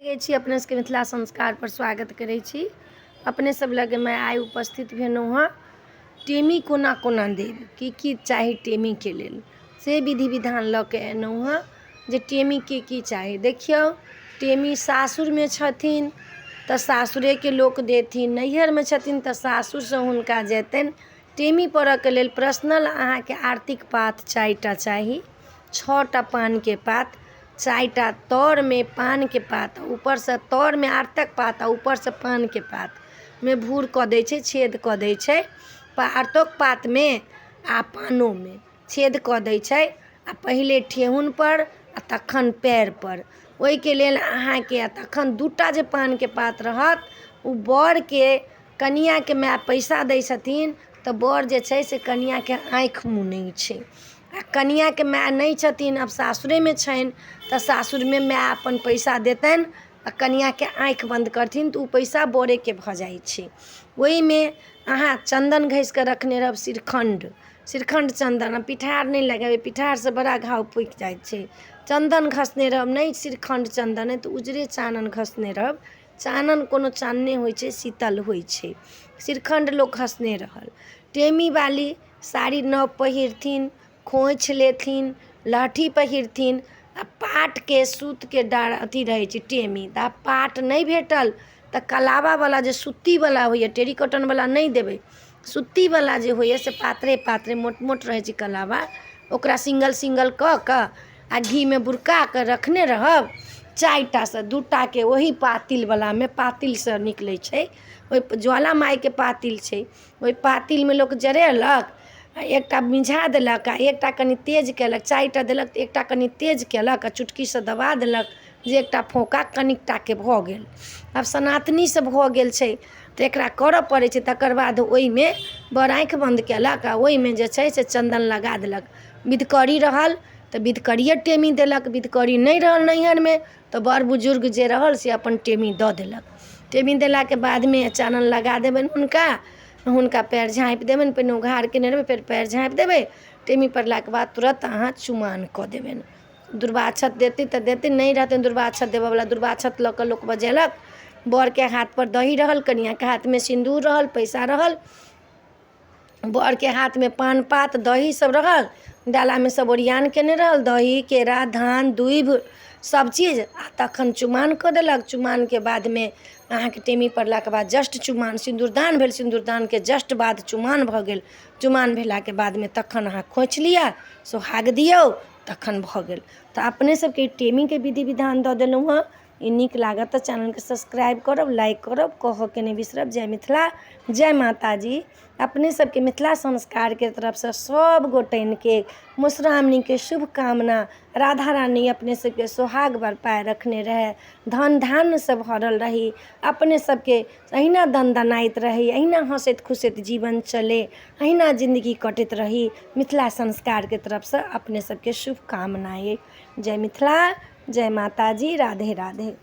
लगै छी अपने सबके मिथिला संस्कारपर स्वागत करै छी। अपने सब लगमे आइ उपस्थित भेलहुँ हँ। टेमी कोना कोना देब, की की चाही टेमीके लेल, से विधि विधान लऽ कऽ एलहुँ हँ जे टेमीके की चाही। देखियौ, टेमी सासुरमे छथिन तऽ सासुरेके लोक देथिन, नैहरमे छथिन तऽ सासुरसँ हुनका जेतनि। टेमी पड़ऽके लेल पर्सनल अहाँके आरतीक पात 4टा चाही, 6टा पानके पात, 4टा तरमे पानके पात, ऊपरसँ तरमे आरतक पात आ ऊपरसँ पानके पातमे भूर कऽ दै छै, छेद कऽ दै छै आरतोके पातमे आ पानोमे छेद कऽ दै छै, आ पहिले ठेहुनपर आ तखन पयरपर। ओहिके लेल अहाँके आ तखन 2टा जे पानके पात रहत ओ बरके कनिआँके माय पैसा दै छथिन, तऽ बर जे छै से कनिआँके आँखि मुनै छै। आ कनिआँके माय नहि छथिन, आब सासुरेमे छनि, तऽ सासुरमे माय अपन पैसा देतनि आ कनिआँके आँखि बन्द करथिन, तऽ ओ पैसा बरेके भऽ जाइ छै। ओहिमे अहाँ चन्दन घँसिकऽ रखने रहब, श्रीखण्ड, श्रीखण्ड चन्दन, आ पिठार नहि लगेबै, पिठारसँ बड़ा घाव पाकि जाइ छै। चन्दन घसने रहब, नहि श्रीखण्ड चन्दन अइ तऽ उजरे चानन घसने रहब। चानन कोनो चानने होइ छै, शीतल होइ छै। श्रीखण्ड लोक घसने रहल। टेमी वाली साड़ी नव पहिरथिन, खोँइछ लेथिन, लहठी पहिरथिन, आ पाटके सूतके डार अथी रहै छै टेमी। तऽ आब पाट नहि भेटल तऽ कलाबावला जे सुत्तीवला होइए, टेरीकॉटनवला नहि देबै, सुत्तीवला जे होइए से पातरे पातरे मोट मोट रहै छै कलाबा, ओकरा सिंगल सिंगल कऽ कऽ आ घीमे बुरका कऽ रखने रहब। 4टासँ 2टाके ओही पातिलवलामे, पातिलसँ निकलै छै, ओहि ज्वाला मायके पातिल छै, ओहि पातिलमे लोक जरेलक आ एकटा मिझा देलक आ एकटा कनि तेज कयलक। 4टा देलक तऽ एकटा कनि तेज कयलक आ चुटकीसँ दबा देलक जे एकटा फोका कनिक टाके भऽ गेल। आब सनातनीसँ भऽ गेल छै तऽ एकरा करऽ पड़ै छै। तकर बाद ओहिमे बड़ आँखि बन्द कयलक आ ओहिमे जे छै से चन्दन लगा देलक। विधकरी रहल तऽ विधकरिए टेमी देलक, विधकरी नहि रहल नैहरमे तऽ बड़ बुजुर्ग जे रहल से अपन टेमी दऽ देलक। टेमी देलाके बादमे चानन लगा देबनि हुनका, हुनका पएर झाँपि देबनि, पहिने उघार केने रहबै, फेर पएर झाँपि देबै। टेमी पड़लाके बाद तुरन्त अहाँ चुमाओन कऽ देबनि। दुर्वाक्षत देती तऽ देती, नहि रहतनि दुर्वाक्षत देबयवला, दुर्वाक्षत लऽ कऽ लोक बजेलक। बरके हाथपर दही रहल, कनिआँके हाथमे सिन्दूर रहल, पैसा रहल, बरके हाथमे पान पात दही सब रहल, डालामे सब ओरियान केने रहल, दही केरा धान दूभि सब चीज, आ तखन चुमाओन कऽ देलक। चुमाओनके बादमे अहाँके टेमी पड़लाके बाद जस्ट चुमाओन, सिन्दूरदान भेल, सिन्दूरदानके जस्ट बाद चुमाओन भऽ गेल। चुमाओन भेलाके बादमे तखन अहाँ खोँइछ लिअ, सोहाग दियौ, तखन भऽ गेल। तऽ अपने सबके टेमीके विधि विधान दऽ देलहुँ हँ। ई नीक लागत तऽ चैनलके सब्सक्राइब करब, लाइक करब, कहऽके नहि बिसरब। जय मिथिला, जय माताजी। अपने सबके मिथिला संस्कारके तरफसँ सब गोटनिके मधुश्रावणीके शुभकामना। राधा रानी अपने सबके सोहाग बर पाय रखने रहै, धन धान्यसँ भरल रही, अपने सबके अहिना दनदनाइत रही, अहिना हँसैत खुसैत जीवन चले, अहिना जिन्दगी कटैत रही। मिथिला संस्कारके तरफसँ अपने सबके शुभकामना अइ। जय मिथिला, जय माताजी, राधे राधे।